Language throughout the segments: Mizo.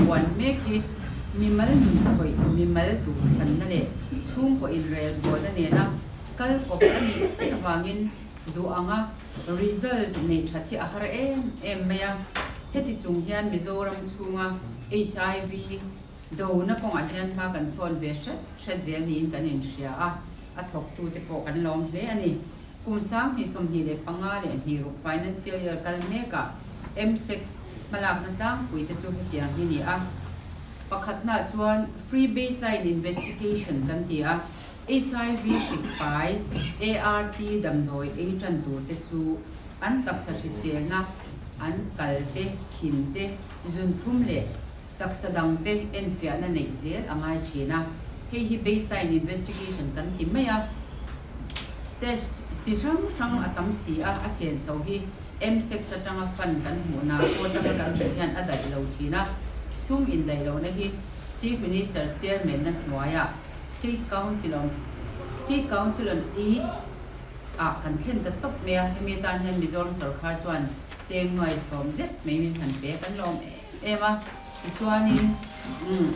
puan mek hi mimal nun khawih, mimal duhthlanna leh chhungkaw inrelbawlna nena kal kawp a nih tlat avangin duh anga result neih that hi a har em em mai a. Heti chung hian Mizoram chhunga hiv dona kawngah hian hma kan sawn ve hret hret zel niin kan inhria a, a thawktute pawh kan lawm hle a ni. Kum 2025 leh financial year kal mekah MSEC hmalakna tlangpui te chu hetiang hi ni a. Pakhatna chuan Free Baseline Investigation kan ti a, HIV hrik pai, ART damdawi ei tan tur te chu an taksa hriselna, an kal te, thin te, zunthum leh taksa dang te enfiahna neih zel a ngai thin a, hei hi baseline investigation kan ti mai a, test chi hrang hrang a tam si a, a senso hi MSEX atanga fund kan hmuhna pawh atanga kan hmuh hian a daih lo thin a, sum indaih lohna hi Chief Minister Chairman na hnuaiah State Council on State Council on AIDS ah kan thlen ta tawp mai a, hemi atan hian Mizoram sorkar chuan cheng nuai 10 zet mai min han pe kan lawm em. em a, tichuanin umm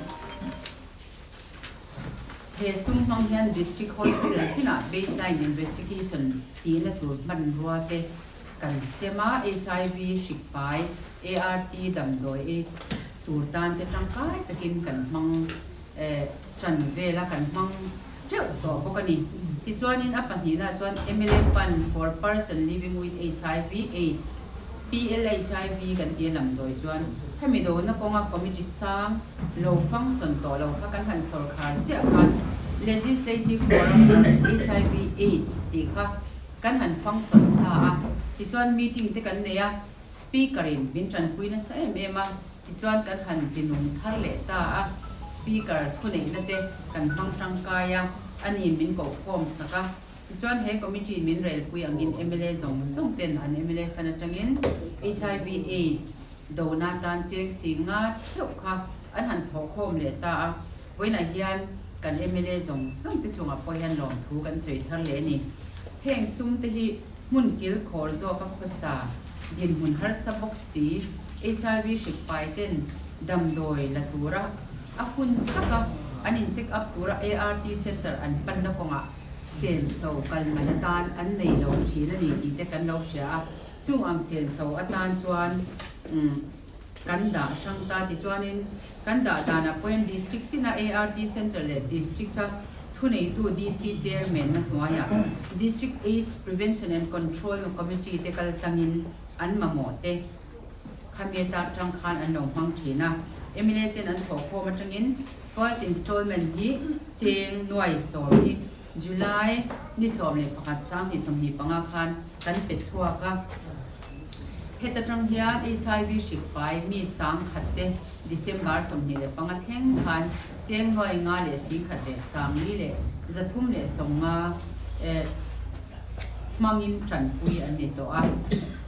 he sum hmang hian District Hospital tinah baseline investigation tihna tur hmanrua te kan sem a, HIV hrik pai, ART damdawi ei tur tan te tangkai takin kan hmang eh tan vel a, kan hmang teuh tawh bawk a ni. Tichuanin a pahnihna chuan mla Fund for Person Living with HIV AIDS, PLHIV kan ti a lamdawi chuan hemi dona kawnga committee sang lo function tawh lo kha kan han sawrkhar chiah khan Legislative Forum on HIV AIDS tih kha kan han function ta a, tichuan meeting te kan nei a, Speaker in min tanpui nasa em em a, tichuan kan han tinung thar leh ta a, Speaker thuneihna te kan hmang tangkai a, ani min kohkhawm sak a. Tichuan he committee min relpui angin mla zawng zawng ten an mla fan atangin hiv aids dona tan cheng si nga theuh kha an han thawhkhawm leh ta a, vawiinah hian kan mla zawng zawng te chungah pawh hian lawmthu kan sawi thar leh a ni. Heng sum te hi hmun kil khawr zawka khawsa dinhmun harsa bawk si hiv hrik pai ten damdawi la tura a hun taka an in check up tura ART center an panna kawngah senso kal man atan an nei lo thin a ni tih te kan lo hria a, chung ang senso atan chuan kan dah hrang ta tichuanin kan dah danah pawhin District tina ART Centre leh District-a thuneitu DC Chairman na hnuaiah District AIDS Prevention and Control Committee te kal tlangin an mamawh te khami atan tang khan an lo hmang thin a, mla ten an thawhkhawm atangin First installment hi cheng nuai 10 hi July ni 11 2025 khan kan pe chhuak a. Heta tang hian HIV hrik pai mi 1000 te December 25 thleng khan cheng nuai nga leh 10,000 leh 4,350 hmangin tanpui an ni tawh a.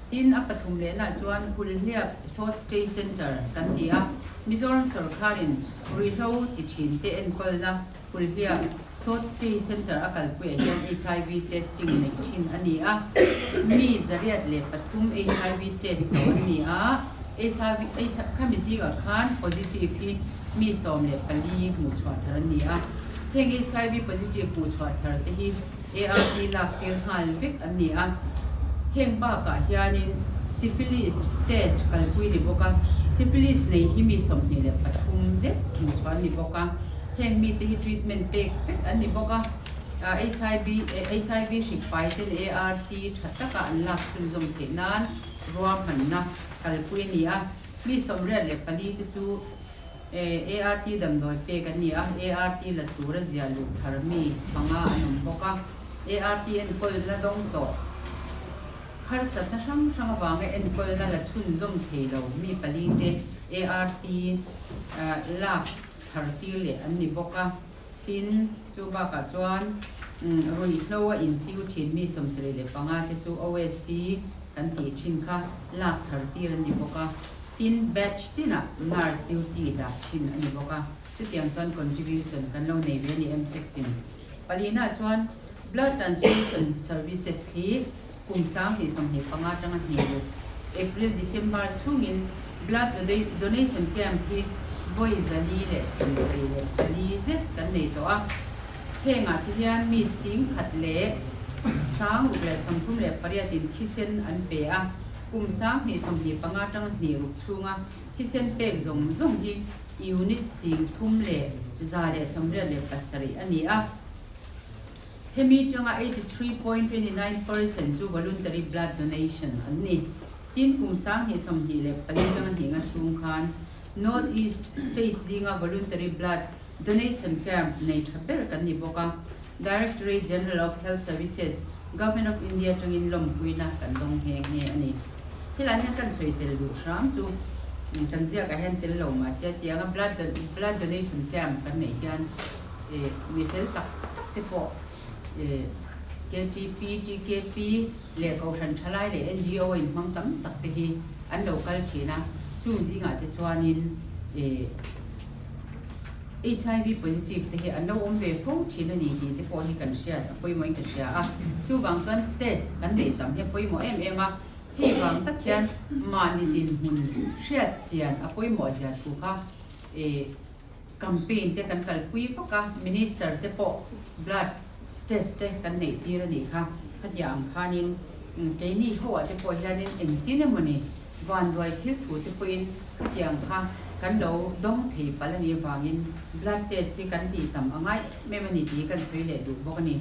Tin, a pathum lehna chuan Hulhliap Short Stay Centre kan ti a. Mizoram sorkarin ruihhlo ti thin te enkawlna Hulhliap Short Stay Centre a kalpuiah hian hiv testing neih thin a ni a, mi 103 hiv test lo an ni a, hiv khami zingah khan positive hi mi 14 hmuhchhuah thar an ni a, heng hiv positive hmuhchhuah thar te hi ART lak tir nghal vek an ni a, heng bakah hianin syphilis test kalpui ni bawk a, syphilis nei hi mi 23 zet hmuhchhuah an ni bawk a, heng mite hi treatment pek vek an ni bawk a, hiv hiv hrik pai ten ART tha taka an lak chhunzawm theih nan ruahmanna kalpui a ni a, mi 84 te chu ART damdawi pek an ni a, ART la tura ziah luh thar mi panga an awm bawk a, ART enkawlna dawng tawh harsatna hrang hrang avanga enkawlna la chhunzawm thei lo mi pali te ART lak thar tir leh an ni bawk a, tin chu bakah chuan ruihhlo a inchiu thin mi 75 te chu OST kan tih thin kha lak thar tir an ni bawk a. Tin, batch tinah nurse duty dah thin a ni bawk a, chutiang chuan contribution kan lo nei ve a ni M6 in. Palina chuan blood transfusion services hi kum 2025 atanga hnih ruk, April, December chhungin blood donation camp hi Vawi 474 zet kan nei tawh a. Hengah te hian mi 1638 in thisen an pe a, kum 2025 atanga hnih ruk chhunga thisen pek zawng zawng hi unit 3187 a ni a. Hemi atanga 83.29% chu voluntary blood donation an ni. Tin, kum 2024 atanga hnih nga chhung khan North East State zinga voluntary blood Donation Camp nei tha ber kan ni bawk a, Directorate General of Health Services, Government of India atangin lawmpuina kan dawng nghe nghe a ni. Helai hian kan sawi tel duh hram chu kan ziakah hian tel lo mahse tianga blood blood donation camp kan neih hian eh mi fel tak tak te pawh eh KTP, TKP leh Kohhran Thalai leh NGO a inhmang tam tak te hi an lo kal thin a, chung zingah te chuanin eh HIV positive te hi an lo awm ve fo thin a ni tih te pawh hi kan hriat a pawimawhin ka hria a. Chuvang chuan test kan neih tam hi a pawimawh em em a, hei vang tak hian mahni dinhmun hriat chian a pawimawh zia thu kha eh campaign te kan kalpui vak a, minister te pawh blood test te kan neih tir a nih kha. Khatiang ang khanin keini ho ah te pawh hianin engtin emawni Vanduai thil thu te pawhin khatiang kha kan lo dawng thei palh a nih avangin blood test hi kan tih tam a ngai em em a ni tih hi kan sawi leh duh bawk a ni.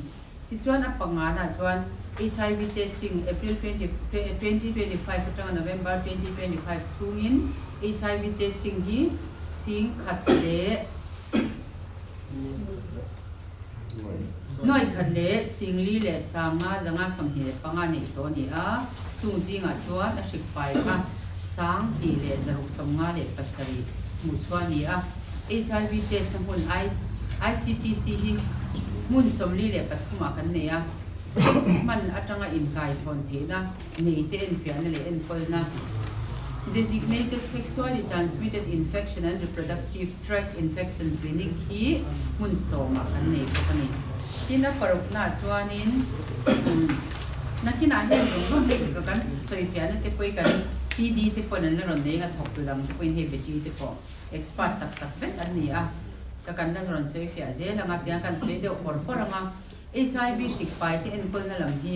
Tichuan a pangana chuan HIV testing April 2025 atanga November 2025 chhungin HIV testing hi 1,000 leh 1,525 neih tawh a ni a, chung zingah chuan a hrik fai kha 1657 hmuh chhuah a ni a. HIV test-na hmun ICTC hi hmun 43 ah kan nei a, sex hman atanga inkaichhawn theihna neite enfiahna leh enkawlna, Designated Sexually Transmitted Infection and Reproductive Tract Infection Clinic hi hmun sawmah kan nei bawk a ni. Tin, a paruknaah chuanin nakinah hian zawng zawng hei ka kan sawifiahna te pawh hi kan PD te pawhin an la rawn nei anga thawktu dang te pawhin hei Betty te pawh expert tak tak vek an ni a, ka kan la rawn sawifiah zel ang a, tiang kan sawi deuh pawr pawr ang a. HIV hrik pai te enkawlna lam hi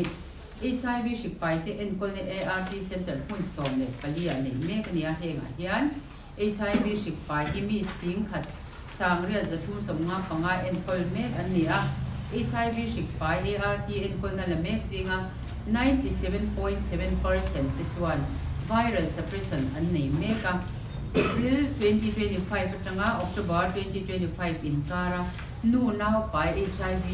HIV hrik pai te enkawlna ART Centre hmun 14 ah neih mek a ni a, hengah hian HIV hrik pai hi mi 10,000 355 enkawl mek an ni a, HIV hrik pai ART enkawlna la mek zinga 97.7% te chuan viral suppression an nei mek a. April 2025 atanga October 2025 inkara nu nau pai HIV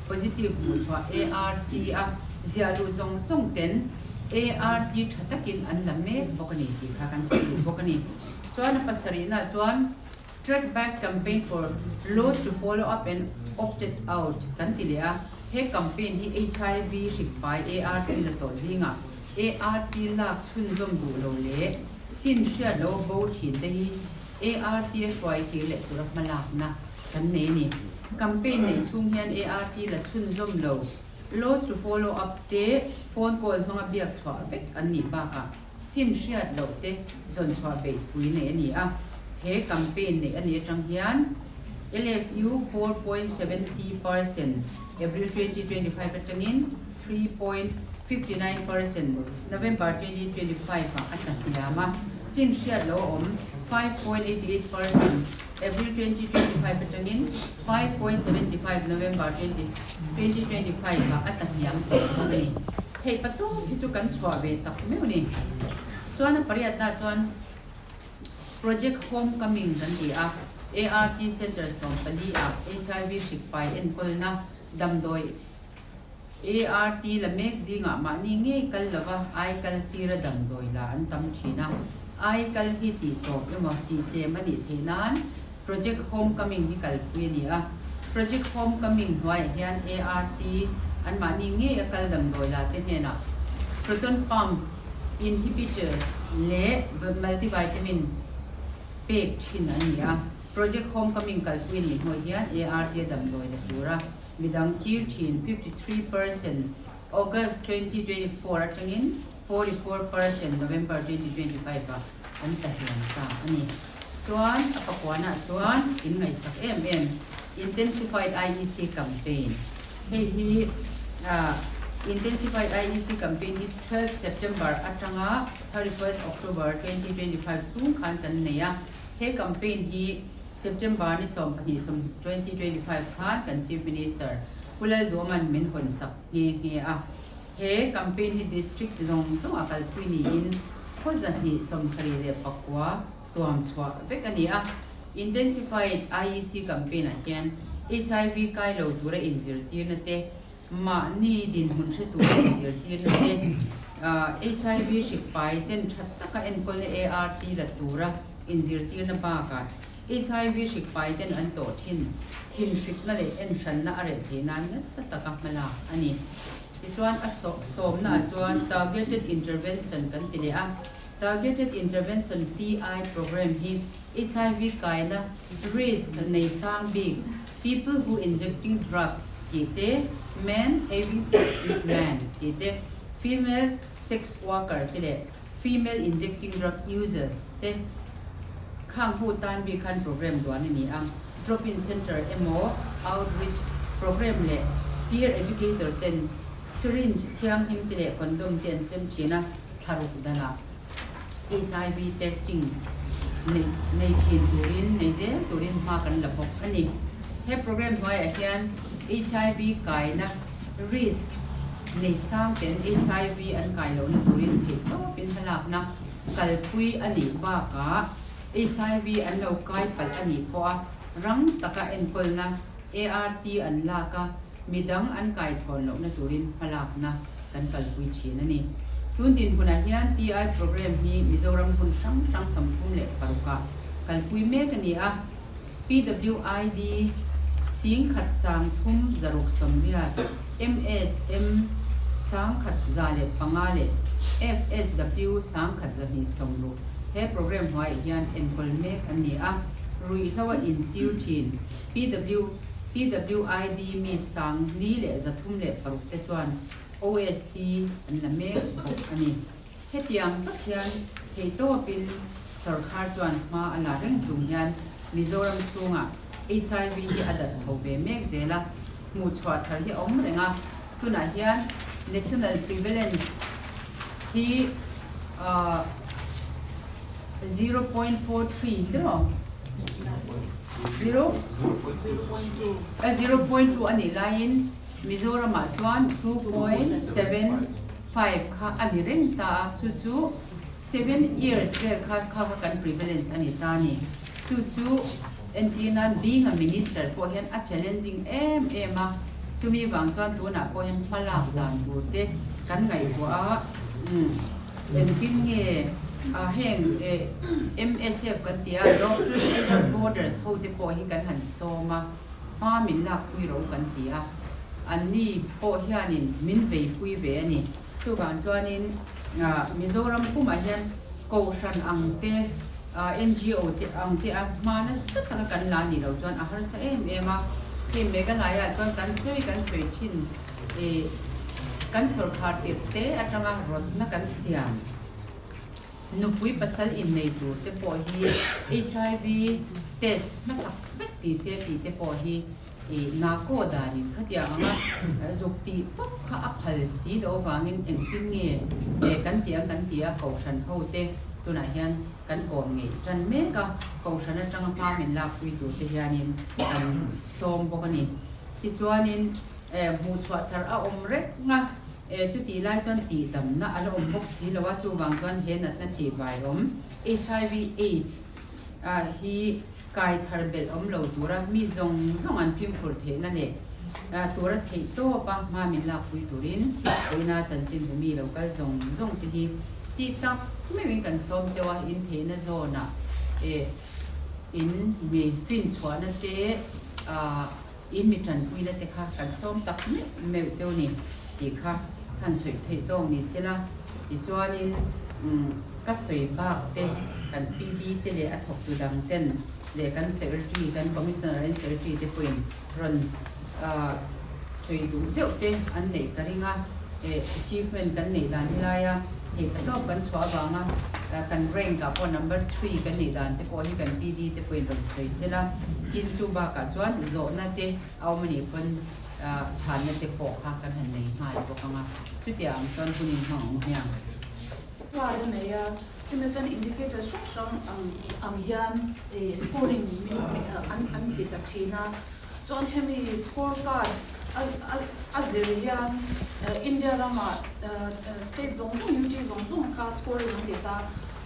positive hmuhchhuah ART a ziah luh zawng zawng ten ART tha takin an la mek bawk a ni tih kha kan sawi duh bawk a ni. Chuan a pasarihnaah chuan Track Back Campaign for Laws to Follow Up and Opted Out kan ti leh a. He campaign hi HIV hrik pai ART la tawh zingah ART lak chhunzawm duh lo leh chin hriat lo bo thin te hi ART a hruai kir leh tura hmalakna kan nei a ni. Campaign neih chhung hian ART la chhunzawm lo Laws to Follow Up te phone call hmanga biak chhuah vek an nih bakah chin hriat loh te zawn chhuah beihpui neih a ni a, he campaign neih a nih atang hian LFU 4.70% April 2025 atangin 3.59% November 2025 ah a tla hniam a, chin hriat loh a awm 5.88% April 2025 atangin 5.75 November 2025 ah a tla hniam tawh bawk a ni. Theih pathum hi chu kan chhuah ve tak meuh ni. Chuan a pariatna chuan Project Home Coming kan ti a, ART Centre 14 ah HIV hrik pai enkawlna damdawi ART la mek zingah mahni ngei kal lova ai kal tira damdawi la an tam thin a, ai kal hi tih tawp emaw tih tlem a nih theih nan Project Home Coming hi kalpui a ni a. Project Home Coming hnuaiah hian ART anmahni ngei a kal damdawi la te hnenah Proton Pump Inhibitors leh Multivitamin pek thin an ni a. Project Home Coming kalpui a nih hnuai hian ART a damdawi la tura midang tir thin 53% August 2024 atangin 44% November 2025 ah an tla hliam ta a ni. Chuan a pakuanah chuan in ngaihsak em em Intensified IEC Campaign hei hi Intensified IEC Campaign hi 12 September atanga 31st October 2025 chhung khan kan nei a. He campaign hi September ni 12 2025 khan kan Chief Minister Pu Lalduaman min hawnsak nghe nghe a. He campaign hi District chi zawng zawng a kalpui niin khaw 279 tuam chhuah vek a ni a. Intensified IEC campaign ah hian HIV kai lo tura inzirtirna te, mahni dinhmun hre tura inzirtirna te, HIV hrik pai ten tha taka enkawlna ART la tura inzirtirna bakah HIV hrik pai ten an tawh thin thinhrikna leh enhranna a reh theih nan nasa taka hmalak a ni. Tichuan a sawmnaah chuan Targeted Intervention kan ti leh a. Targeted Intervention, TI, program hi HIV kaina risk nei sang bik, people who injecting drug tih te, men having sex with men tih te, female sex worker te leh female injecting drug users te khang hu tan bik khan program duan a ni a. Drop-in centre emaw outreach program leh peer educator ten syringe thianghlim te leh condom te an sem thin a. Thlaruk danah HIV testing neih nei thin turin, nei zel turin hma kan la bawk a ni. He program hnuaiah hian HIV kaina risk nei sang ten HIV an kai lohna turin theihtawpin hmalakna kalpui a nih bakah HIV an lo kai palh a nih pawha rang taka enkawlna ART an lak a, midang an kaichhawn lohna turin hmalakna kan kalpui thin a ni. Tun dinhmunah hian TI programme hi Mizoram hmun hrang hrang 36 ah kalpui mek a ni a. PWID 13,380, MSM 1,105 leh FSW 1,260 he programme hnuaiah hian enkawl mek an ni a. Ruihhlo a inchiu thin PW PWID mi 4,306 te chuan OST an la mek bawk a ni. Hetiang tak hian theihtawpin sawrkhar chuan hma a la reng chung hian Mizoram chhungah HIV hi a darh chho ve mek zel a, hmuhchhuah thar hi a awm reng a. Tunah hian National Prevalence hi 0.43 tiraw? Zero? 0.2 a nih laiin Mizoramah chuan 2.75 kha a ni reng ta a, chu chu 7 years vel kha kha kha kan prevalence a ni ta a ni. Chu chu entir nan being a minister pawh hian a challenging em em a, chumi vang chuan tunah pawh hian hma lak dan tur te kan ngaihtuah a, Engtin nge heng MSF kan ti a, Doctors Without Borders ho te pawh hi kan han sawm a, hma min lakpui ro kan ti a, anni pawh hianin min veipui ve a ni. Chuvang chuanin Mizoram pumah hian Kohhran ang te, NGO te ang te a hma nasa taka kan la ni lo chuan a harsa em em a, hei Meghalaya ah chuan kan sawi kan sawi thin. I kan sawrkhar tirh te atanga rawtna kan siam nupui pasal innei tur te pawh hi HIV test hmasak vek ti se tih te pawh hi i nako danin khatiang anga zuk tih tawp kha a phal si loh avangin engtin nge kan tih ang kan ti a, kohhran ho te tunah hian kan kawm ngei tan mek a, kohhran atanga hma min lakpui tur te hianin kan sawm bawk a ni. Tichuanin. Hmuh chhuah thar a awm reng a, chutih lai chuan tihdamna a la awm bawk si lo a, chuvang chuan he natna tihvai awm, HIV aids, hi kai thar belh awm lo tura mi zawng zawng an fimkhur theihna leh tura theih tawp a hma min lakpui turin vawiina chanchin bu mi lo kal zawng zawng te hi tih tak meuhin kan sawm cheu a, in theihna zawnah in mi finchhuahna te In mi tanpuina te kha kan sawm tak meuh meuh cheu ni tih kha han sawi theih tawk ni sela. Tichuanin ka sawi bak te kan PD te leh a thawktu dang ten leh kan Secretary, kan Commissioner and Secretary te pawhin rawn sawi duh zeuh te an neih ka ring a. Achievement kan neih dan hi laia theih patawp kan chhuah avanga. Kan rank ah pawh number three kan nih dan te pawh hi kan PD te pawhin rawn sawi sela, tin chu bakah chuan zawhna te a awm anih pawn chhanna te pawh kha kan han nei nghal bawk ang a, chutiang ang chuan hun in hmang ang hian. Card a nei a, chumi chuan indicator hrang hrang ang ang hian scoring min an an ti ta thin a, chuan hemi score card a a a zir hian India ramah state zawng zawng UT zawng zawng kha scoring an ti ta,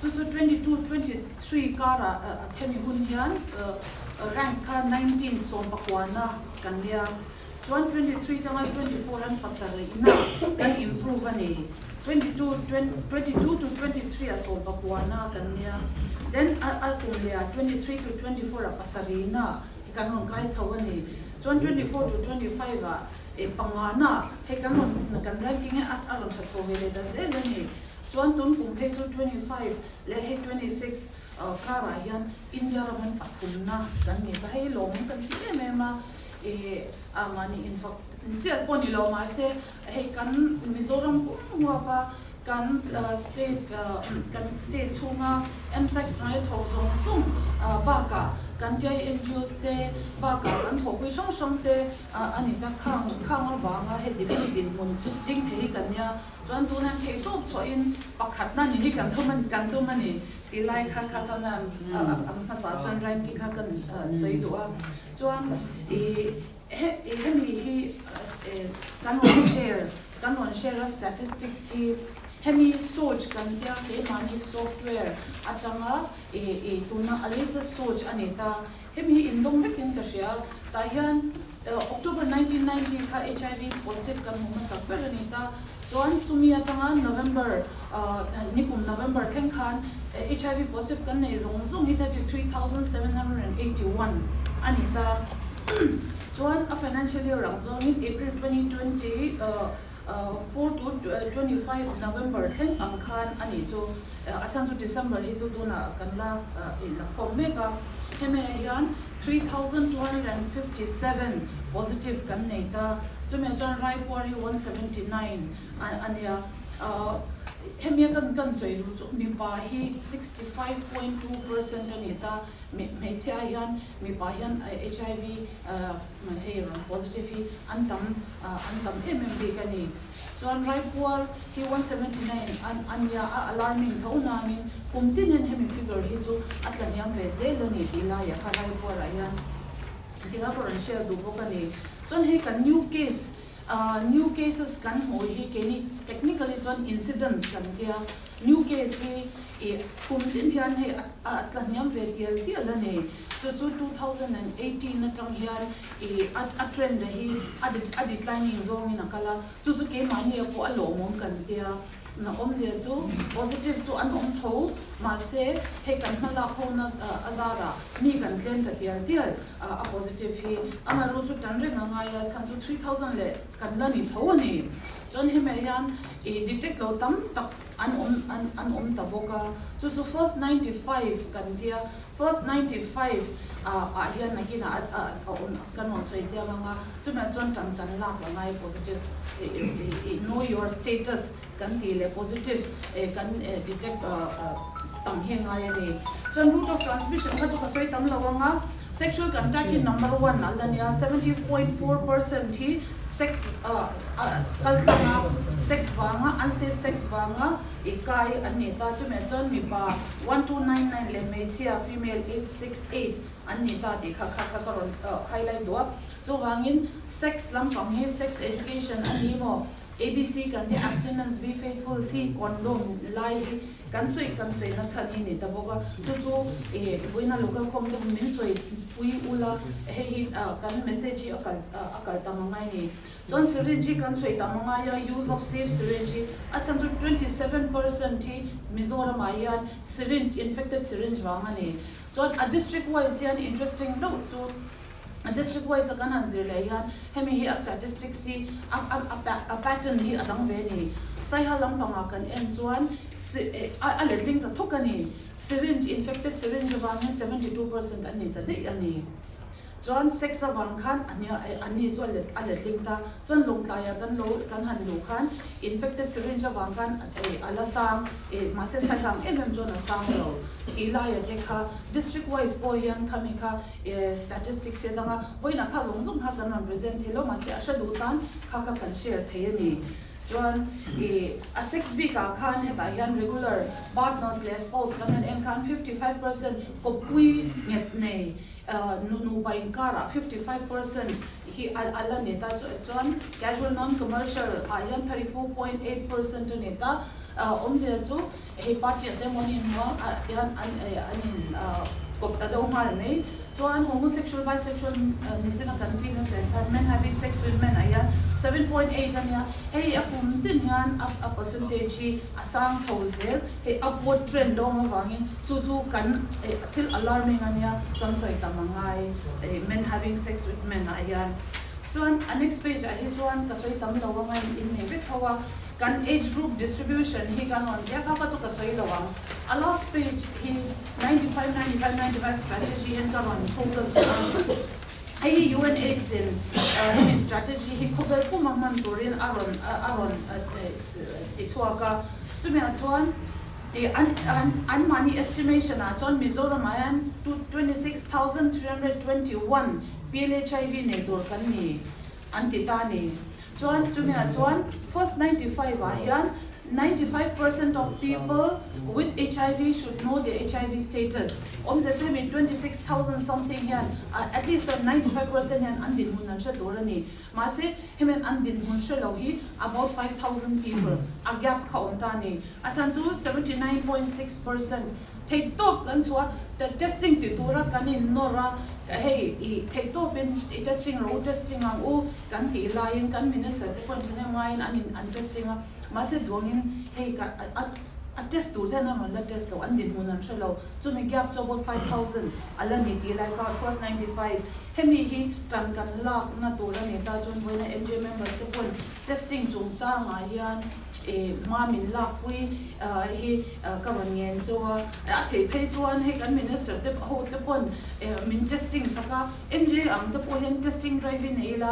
chu chu 22, 23 karah hemi hun hian rank kha 19 sawmpakuana kan nia. Chuan 23 tanga 24 an pasarih na kan improve a ni. 22, 22 to 23 a sawmpakuana kan nia. Then a a kum leh ah 23 to 24 a pasarih na hi kan rawn kai chho a ni. Chuan 24 to 25 ah eh panga na hei kan rawn kan ranking hi a a rawn tha chho ve leh ta zel a ni. Chuan tun kum phei chu 25 leh hei 26 karah hian India ram an pathum na kan ni ta. Hei lawmawm kan ti em em a. Ih a mahni infak chiat pawh ni lo mahse hei kan Mizoram pum huapa kan state kan state chhunga MSAC hnuaia thawk zawng zawng bakah kan TI NGOs te bakah kan thawhpui hrang hrang te a ni ta khang khang avanga heti mi dinhmun ding thei hi kan nia chuan tunah theih tawp chhuahin pakhatna ni hi kan thum kan tum a ni tih lai kha kha ka ma'am a hmasa chuan ranking kha kan sawi duh a. Chuan i hemi hi kan rawn share kan rawn share a statistics hi hemi soch kan tia keimahni software atanga i tuna a latest soch a ni ta. Hemi hi indawng vekin ka hria tah hian October 1990 kha HIV positive kan hmu hmasak ber a ni ta. Chuan chumi atanga November nikum November thleng khan HIV positive kan nei zawng zawng hi 33,781 a ni ta. Chuan a financial year ang zawngin April 2024 to 25 November thleng ang khan a nih chu. A chhan chu December hi chu tunah kan la la khawm mek a. Hemi ah hian 3,257 positive kan nei ta. Chumi ah chuan Raipur hi 179 a nia. Hemi a kan kan sawi duh chu mipa hi 65.2% a ni ta. Hmeichhia hian mipa hian HIV hei rawn positive hi an tam an tam em em bik a ni. Chuan Raipur hi 179 a nia a alarming tho nangin kum tin hian hemi figure hi chu a tla hniam ve zel a ni tih laiah kha Raipur ah hian tinga ka rawn share duh bawk a ni. Chuan hei kan new case New cases kan hmuh hi keini technically chuan incidents kan tia, new case hi ih kum tin hian hei a tla hniam ve tial tial a ni. Chu chu 2018 atang hian ih a trend a hi a declining zawngin a kal a, chu chu keimahni a pawh a lawmawm kan tia. Na awmzia chu positive chu an awm tho, mahse hei kan hma lak ho na a zarah mi kan tlem ta tial tial a positive hi amaherawh chu tan reng a ngai a, chhan chu 3000 leh kan la ni tho a ni. Chuan hemi hian ih detect lo tam tak an awm an awm ta bawk a, chu chu first 95 kan tia, first 95 ah hian nakinah a awm kan rawn sawi chiang ang a, chumi chuan tan kan lak a ngai positive ih know your status kan tih leh positive kan detect tam hi a ngai a ni. Chuan route of transmission kha chu ka sawi tam lo ang a, sexual contact hi number one a la nia, 70.4% hi sex kal tlang a, sex vanga unsafe sex vanga i kai an ni ta, chumi chuan mipa 1299 leh hmeichhia female 868 an ni ta tih kha kha kha ka rawn highlight duh a. Chuvangin sex lampang hi sex education a ni maw? ABC kan hi abstinence, be faithful, C condom lai hi kan sawi kan sawi na chhan hi ni ta bawk a, chu chu ih vawiina local khawm te min sawi pui ula hei hi kan message hi a kal a kal tam a ngai ni. Chuan syringe hi kan sawi tam a ngai a, use of safe syringe hi a chhan chu 27% hi Mizoram ah hian syringe infected syringe vang a ni. Chuan a district wise hian interesting deuh chu A district wise a kan han zir leh hian hemi hi a statistics hi a a a pattern hi a dang ve a ni. Saiha lampangah kan en chuan a letling ta thawk a ni. Syringe, infected syringe avangin 72% a ni ta daih a ni. Chuan sex avang khan anni chu a letling ta. Chuan lawngtlaiah kan lo kan han luh khan infected syringe avang khan a la sang mahse saihlâng em em chuan a sang lo tih laia te kha district wise pawh hian khami kha statistics hi a dang a, vawiinah kha zawng zawng kha kan rawn present thei lo mahse a hre duh tan kha kha kan share thei a ni. Chuan a sex bikah khan hetah hian regular partners leh spouse kan han en khan 55% kawppui nghet nei Nupa inkarah 55% hi a la ni ta chuan casual non-commercial ah hian 34.8% a ni ta. Awmzia chu hei party ah te emaw an inhmu a hian an in kawp ta deuh nghal mai. Chuan homosexual, bisexual nizina kan tih nasa in khan men having sex with men ah hian 7.8 a nia. Hei a kum tin hian a percentage hi a sang chho zel. Hei upward trend a awm avangin chu chu kan thil alarming a nia kan sawi tam a ngai men having sex with men ah hian. Chuan a next page ah hi chuan ka sawi tam lo anga in innei vek tho a, kan age group distribution hi kan rawn tia kha kha chu ka sawi lo ang. A last page hi 95 95 95 strategy hian ka rawn focus duh a. Hei hi UNAIDS in hemi strategy hi khawvel puma hman turin a rawn a rawn ti chhuak a. Chumi ah chuan ti an an anmahni estimation ah chuan Mizoram ah hian 26,321 PLHIV nei tur kan ni an ti ta a ni. Chuan chumi ah chuan first 95 ah hian 95% of people with HIV should know their HIV status. Awmzia chu hemi 26,000 something hian at least 95% hian an dinhmun an hre tur a ni. Mahse hemi an dinhmun hre lo hi about 5,000 people a gap kha awm ta a ni. A chhan chu 79.6% theihtawp kan chhuah a, testing ti tura kan innawr a, hei i theihtawpin i testing rawh u, testing ang u kan tih laiin kan minister te pawhin thahnem ngaiin an in an testing a, mahse duangin hei ka a a test tur te hian an rawn la test lo, an dinhmun an hre lo, chumi gap chu about 5,000 a la ni tih lai kha first 95 hemi hi tan kan lakna tur a ni ta chuan vawiina MJ members te pawhin testing chungchangah hian hma min lakpui hi ka rawn ngen chu a, a theih phei chuan hei kan minister te ho te pawn min testing sak a, MJ ang te pawh hian testing drive in nei ila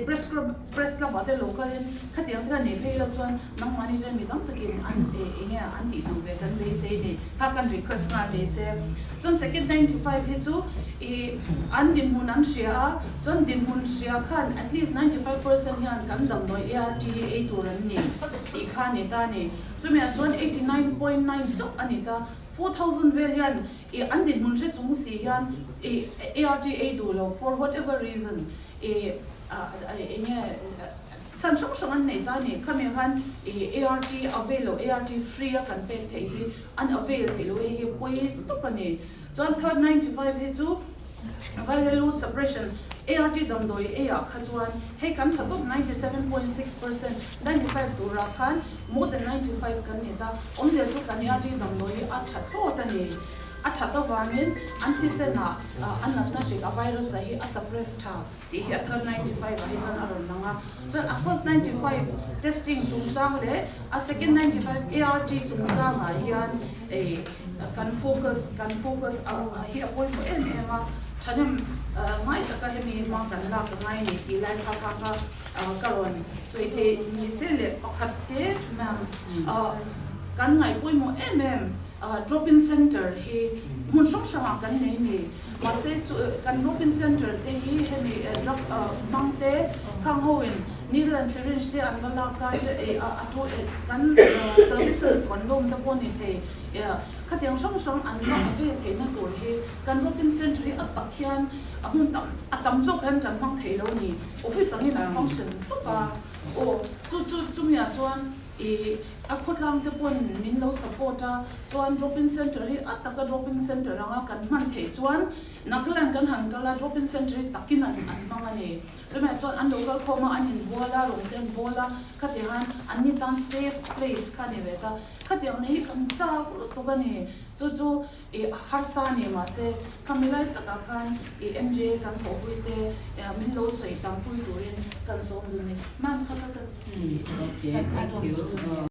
press club press club ah te lo kal in khatiang te kha nei phei ila chuan nangmahni chuan mi tam takin an eng nge an tih duh ve kan beisei ni kha kan request nghal ni se. Chuan second 95 hi chu an dinhmun an hria a, chuan dinhmun hria khan at least 95% hian kan damdawi ART hi ei tur an ni tih kha a ni ta a ni. Chumiah chuan 89.9 chauh a ni ta. 4,000 vel hian an dinhmun hre chung si hian ART ei duh lo for whatever reason eng nge Chhan hrang hrang an nei ta a ni. Khami khan i ART avail loh, ART free a kan pek theih hi an avail theih loh hei hi pawi tawp a ni. Chuan third 95 hi chu viral load suppression, ART damdawi ei ah kha chuan hei kan tha tawp 97.6%, 95 turah khan more than 95 kan ni ta. Awmzia chu kan ART damdawi hi a tha thlawt a ni. A that avangin an thisen ah a natna hrik a virus ah hi a suppress tha. Tih hi a third 95 ah hi chuan a rawn lang a. Chuan a first 95 testing chungchang leh a second 95 ART chungchang ah hian kan focus kan focus hi a pawimawh em em a. Thahnem ngai taka hemi hma kan lak a ngai ni tih lai kha kha kha ka rawn sawi thei ni se leh pakhat te ma'am kan ngaih pawimawh em em drop in center hi hmun hrang hrang ah kan nei ni. Mahse chu kan drop-in centre te hi hemi drug hmang te khang ho in needle and syringe te an va lak a a to kan services kan lawm te pawh ni thei khatiang hrang hrang an va avail theihna tur hi kan drop-in centre hi a tak hian a hmun tam a tam zawk hian kan hmang thei lo a ni. Office angin an function tawp a aw chu chu chumiah chuan I a khawtlang te pawn min lo support a, chuan drop in center hi a taka drop in center anga kan hman theih chuan Nagaland kan han kal a, drop in center hi takin an an hmang a ni. Chumah chuan an lo kal khawm a, an inbual a, rawng te an bawl a, khatiang han an ni tan safe place kha a ni ve ta. Khatiang nei hi kan chak lutuk a ni. Chu chu I harsa a ni mahse khami lai takah khan i MJ kan thawhpui te min lo sawi tam pui turin kan zawm dun ni. Ma'am kha ka Okay, thank you.